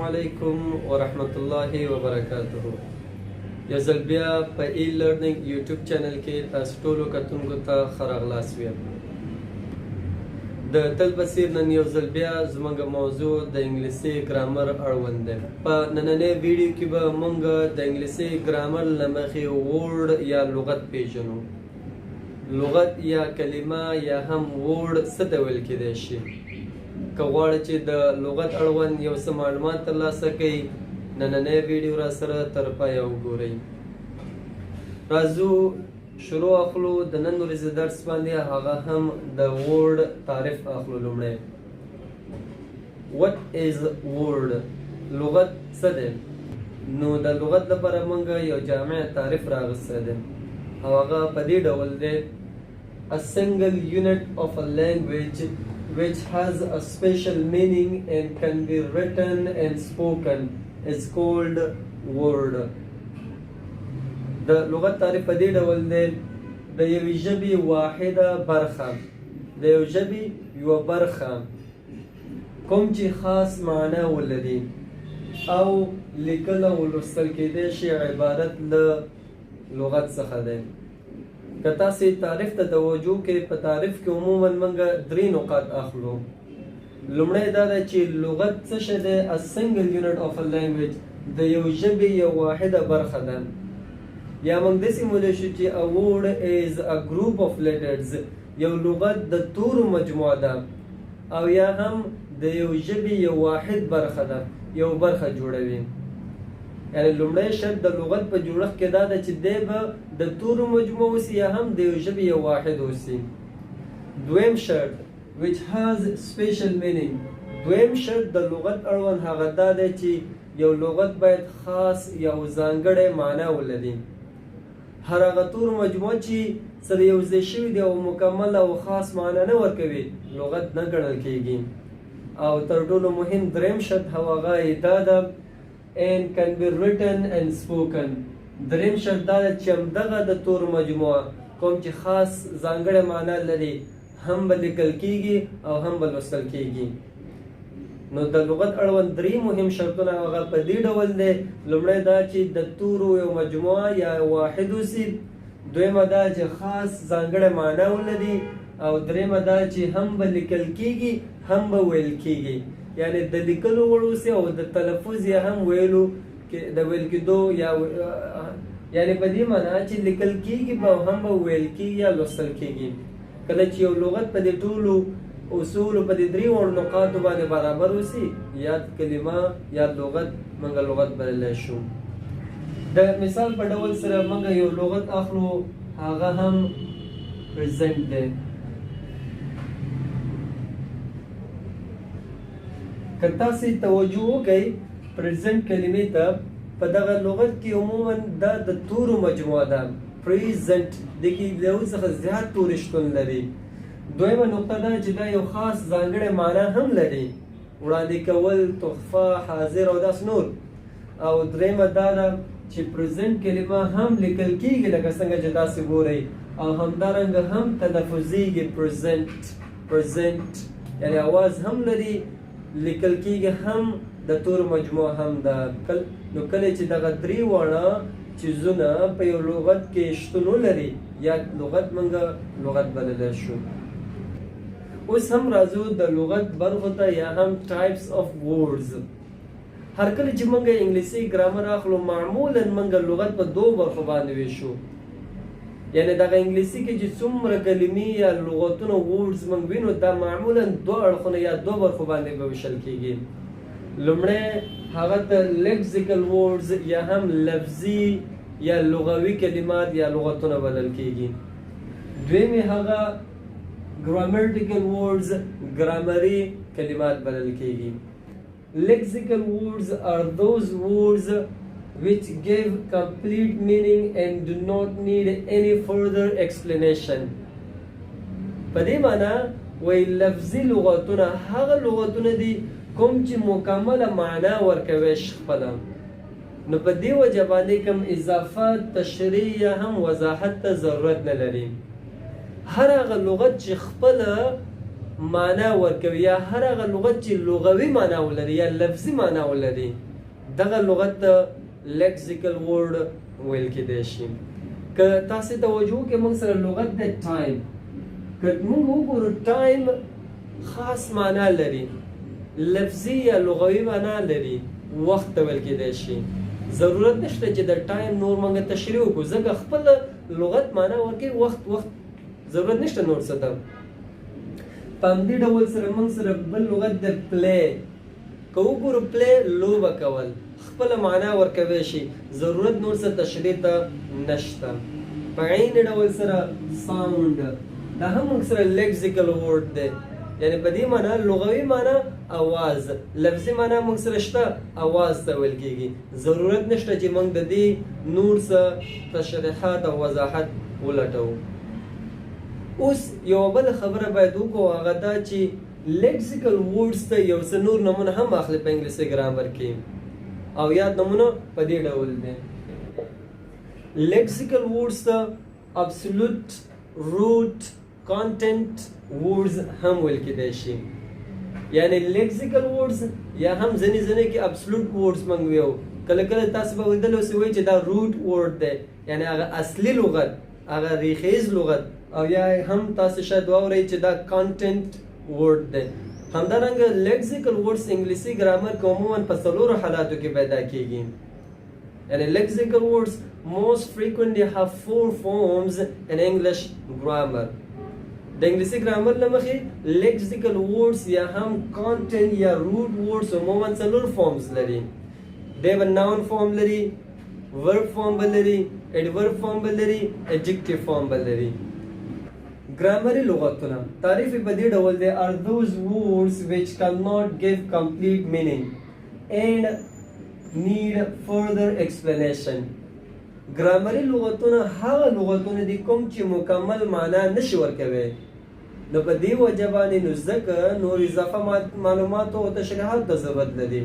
علیکم ورحمت الله وبرکاته. یو ځل بیا په ای لرنینګ یوټیوب چینل کې تاسو ټولو کتونکو ته ښه راغلاست وایم. د تل په څیر نن یو ځل بیا زموږ موضوع د انګلیسي ګرامر اړوند دی. په نننۍ ویډیو کې به موږ د انګلیسي ګرامر له مخې word یا لغت پیژنو. لغت یا کلمه یا هم word څه ته ویل کېدای شي؟ که غواړئ چې د لغت اړوند یو څه معلومات ترلاسه کړئ، نننۍ ویډیو را سره تر پایه وګورئ. راځو شروع اخلو د نن ورځې درس باندې، هغه هم د word تعریف اخلو. لومړی، What is word؟ لغت څه دی؟ نو د لغت لپاره موږ یو جامع تعریف راغستی دی او هغه په دې ډول دی: A single unit of a language which has a special meaning and can be written and spoken is called word. د لغت تعریف په دې ډول دی: د یوې ژبې واحده برخه، د یو ژبې یوه برخه کوم چې خاص معنا ولري او لیکل او لوستل کېدای شي، عبارت له لغت څخه دی. که تاسې تعریف ته توجه کوئ، په تعریف کې عموما موږ درې نقاط اخلو. لومړی دا ده چې لغت څه شی دی؟ A single unit of a language، د یو ژبې یو واحده برخه ده، یا موږ داسې ویلی شو چې a word is a group of letters، یو لغت د تورو مجموعه ده، او یا هم د یو ژبې یو واحد برخه ده، یو برخه جوړوي. یعنی لومړی شرط د لغت په جوړښت کې دا ده چې دی به د تورو مجموعه اوسي یا هم د یو ژبې یو واحد اوسي. دویم شرط، which has special meaning. دویم شرط د لغت اړوند هغه دا دی چې یو لغت باید خاص یو ځانګړی معنا ولري. هر هغه تور مجموعه چې سره یو ځای شوي دي او مکمل او خاص معنا نه ورکوي، لغت نه ګڼل کیږي. او تر ټولو مهم دریم شرط هغه یې دا ده، and can be written and spoken. دریم شرط دا ده چې همدغه د تور مجموعه کوم چې خاص ځانګړی معنا لري، هم به لیکل کیږي او هم به لوستل کیږي. نو د لغت اړوند درې مهم شرطونه هغه په دې ډول دی: لومړی دا چې د تورو یو مجموعه یا واحد اوسي، دویمه دا چې خاص ځانګړی معنا ولري، او دریمه دا چې هم به لیکل کیږي، هم به ویل کیږي، یعنی د لیکلو وړ اوسي او د تلفظ یا هم ویلو کې د ویل کېدو، یا یعنی په دې معنا چې لیکل کیږي به هم به ویل کیږي یا لوستل کیږي. کله چې یو لغت په دې ټولو اصول، په دې درې وړ نقاطو باندې برابر اوسي، یاد کلمه یا لغت موږ لغت بللی شو. د مثال په ډول سره موږ یو لغت اخلو، هغه هم present دی. که تاسې توجه وکړئ present کلمې ته، په دغه لغت کې عموما دا د تورو مجموعه ده. present، دې کې له یو څخه زیات توري شتون لري. دویمه نقطه دا چې دا یو خاص ځانګړی معنا هم لري، وړاندې کول، تحفه، حاضر او داسې نور. او درېیمه دا ده چې present کلمه هم لیکل کیږي، لکه څنګه چې تاسې ګورئ، او همدارنګه هم تلفظیږي، present، present، یعنی اواز هم لري، لیکل کیږي هم، د تورو مجموعه هم ده. نو کله چې دغه درې واړه چیزونه په یو لغت کې شتون ولري، یا لغت موږ لغت بللی شو. اوس هم راځو د لغت برخو ته یا هم types of words. هر کله چې موږ انګلیسي ګرامر اخلو، معمولا موږ لغت په دوو برخو باندې ویشو. یعنی دغه انګلیسي کې چې څومره کلمې یا لغتونه، words، موږ وینو، دا معمولا دوه اړخونه یا دوه برخو باندې به ویشل کیږي. لومړی هغه ته lexical words یا هم لفظي یا لغوي کلمات یا لغتونه بلل کیږي. دویم هغه grammatical words، ګرامري کلمات بلل کیږي. Lexical words are those words which give complete meaning and do not need any further explanation. په دې معنی وی لفظي لغتونه هغه لغتونه دي کوم چې مکمله معنا ورکوي خپله، نو په دې وجه باندې کوم اضافه تشریح یا هم وضاحت ته ضرورت نه لري. هر هغه لغت چې خپله معنا ورکوي یا هر هغه لغت چې لغوي معنا ولري یا لفظي معنا ولري، دغه لغت ته lexical word ویل کېدای شي. که تاسې توجه وکړئ، موږ سره لغت د time، که موږ وګورو، time خاص معنا لري، لفظي یا لغوي معنا لري، وخت ته ویل کېدای شي. ضرورت نشته چې د time نور موږ تشریح وکړو، ځکه خپل لغت معنا ورکوي، وخت وخت، ضرورت نشته نور څه ته. په همدې ډول سره موږ سره بل لغت د play، که وګورو، play لوبه کول، خپله معنا ورکوی شي، ضرورت نور څه تشریح ته نشته. په عین ډول سره sound، دا هم موږ سره lexical word دی، یعنی په دې معنا، لغوي معنا اواز، لفظي معنا موږ سره شته، اواز ته ویل کېږي. ضرورت نشته چې موږ د دې نور څه تشریحات او وضاحت ولټوو. اوس یوه بله خبره باید وکړو، هغه دا چې lexical words ته یو څه نور نمونه هم اخلي په انګلیسي ګرامر کې، او یاد نمونه په دې ډول دی. Lexical words ته absolute، root، content words هم ویل کېدای شي. یعنی lexical words یا هم ځینې ځینې کې absolute words موږ ویو. کله کله تاسو به لیدل اوسئ، وایي چې دا root word دی، یعنی هغه اصلي لغت، هغه ریښیز لغت، او یا هم تاسو شاید واورئ چې دا content word دی. همدارنګه lexical words انګلیسي ګرامر کې عموما په څلورو حالاتو کې پیدا کیږي. یعنی lexical words most frequently have four forms in English grammar. د انګلیسي ګرامر له مخې lexical words یا هم content یا root words عموما څلور forms لري. دی به noun form لري، verb form به لري، adverb form به لري، adjective form به لري. ګرامري لغتونه تعریف په دې ډول دی: are those words which cannot give complete meaning and need further explanation. ګرامري لغتونه هغه لغتونه دي کوم چې مکمل معنا نشي ورکوي، نو په دې وجه باندې نو ځکه نور اضافه معلوماتو او تشریحات ته ضرورت لري.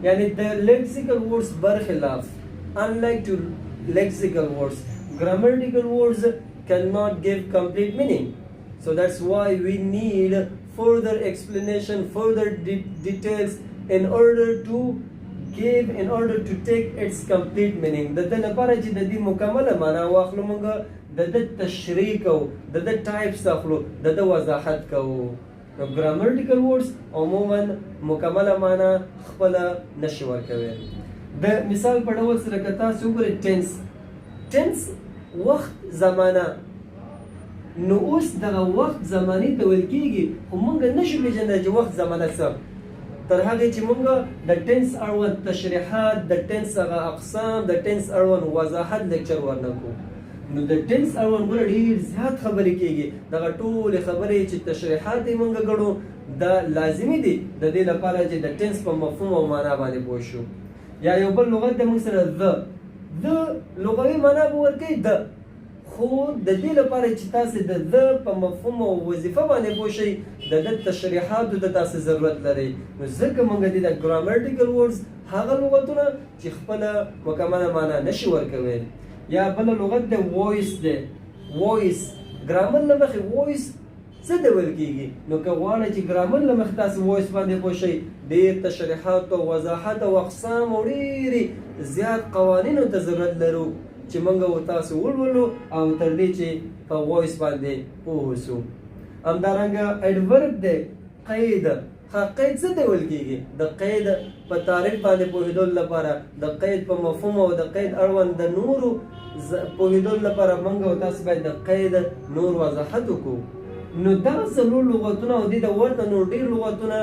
یعنی د lexical words برخلاف، unlike to lexical words، grammatical words cannot give complete meaning، so that's why we need further explanation، further details in order to take its complete meaning. د دې لپاره چې د دې مکمله معنا واخلو، موږ د دې تشریح کوو، د دې types اخلو، د دې وضاحت کوو. نو grammatical words عموما مکمله معنا خپله نشي ورکوي. د مثال په ډول سره که تاسو وګورئ tense، tense وخت، زمانه. نو اوس دغه وخت زمانې ته ویل کېږي، خو موږ نشو پېژندلی چې وخت زمانه څه، تر هغې چې موږ د tense اړوند تشریحات، د tense هغه اقسام، د tense اړوند وضاحت lecture ورنه کړو. نو د tense اړوند ګوره ډېر زیات خبرې کېږي. دغه ټولې خبرې چې تشریحات یې موږ ګڼو، دا لازمي دي د دې لپاره چې د tense په مفهوم او معنا باندې پوه شو. یا یو بل لغت دی موږ سره the. The لغوي معنا به ورکوي د، خو د دې لپاره چې تاسې د the په مفهوم او وظیفه باندې پوه شئ، د د تشریحاتو د تاسې ضرورت لرئ. نو ځکه موږ دې د grammatical words هغه لغتونه چې خپله مکمله معنا نشي ورکوي. یا بل لغت د voice دی. Voice، ګرامر له مخې voice څه ته ویل کېږي؟ نو که غواړئ چې ګرامر له مخې تاسو voice باندې پوه شئ، ډېر تشریحات او وضاحت او اقسام او ډېرې زیات قوانینو ته ضرورت لرو چې موږ او تاسو ولولو او تر دې چې په voice باندې پوه شو. همدارنګه adverb دی، قید. ښه، قید څه ته ویل کېږي؟ د قید په تعریف باندې پوهېدلو لپاره، د قید په مفهوم او د قید اړوند د نورو پوهېدلو لپاره موږ او تاسو باید د قید نور وضاحت وکړو. نو دغه څلور لغتونه او دې ته ورته نور ډېر لغتونه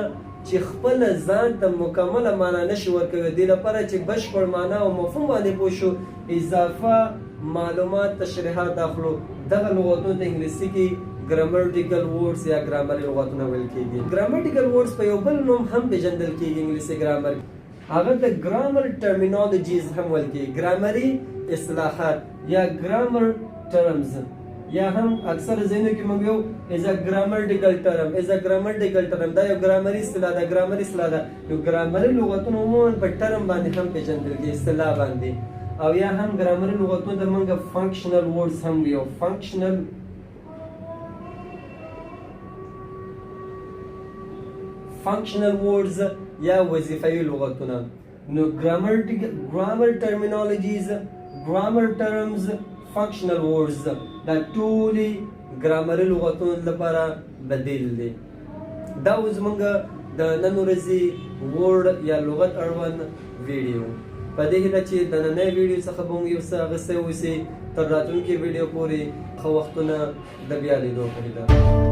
چې خپل ځان ته مکمله معنا نشي ورکوي، دې لپاره چې بشپړ معنا او مفهوم باندې پوه شو، اضافه معلومات، تشریحات اخلو، دغه لغتونو ته انګلیسي کې grammatical words یا ګرامري لغتونه ویل کېږي. Grammatical words په یو بل نوم هم پېژندل کېږي انګلیسي ګرامر، هغه د grammar terminologies هم ویل کېږي، ګرامري اصطلاحات یا grammar terms، یا هم اکثر ځایونو کې موږ یو is a grammatical term، is a grammatical term، دا یو ګرامري اصطلاح ده، ګرامري اصطلاح ده. نو ګرامري لغتونه عموما په term باندې هم پېژندل کېږي، اصطلاح باندې، او یا هم ګرامري لغتونه ته موږ functional words هم ویو، functional فنکشنل ورډز یا وظیفوي لغتونه. نو ګرامر ټرمینالوجیز، ګرامر ټرمز، فنکشنل ورډز دا ټولې ګرامري لغتونو لپاره بدیل دي. دا اوس زمونږ د نن ورځې ورډ یا لغت اړوند ویډیو. په دې هیله چې د ننۍ ویډیو څخه به موږ یو څه اخیستی اوسي. تر راتلونکې ویډیو پورې ښه وختونه، د بیا لیدو په هیله.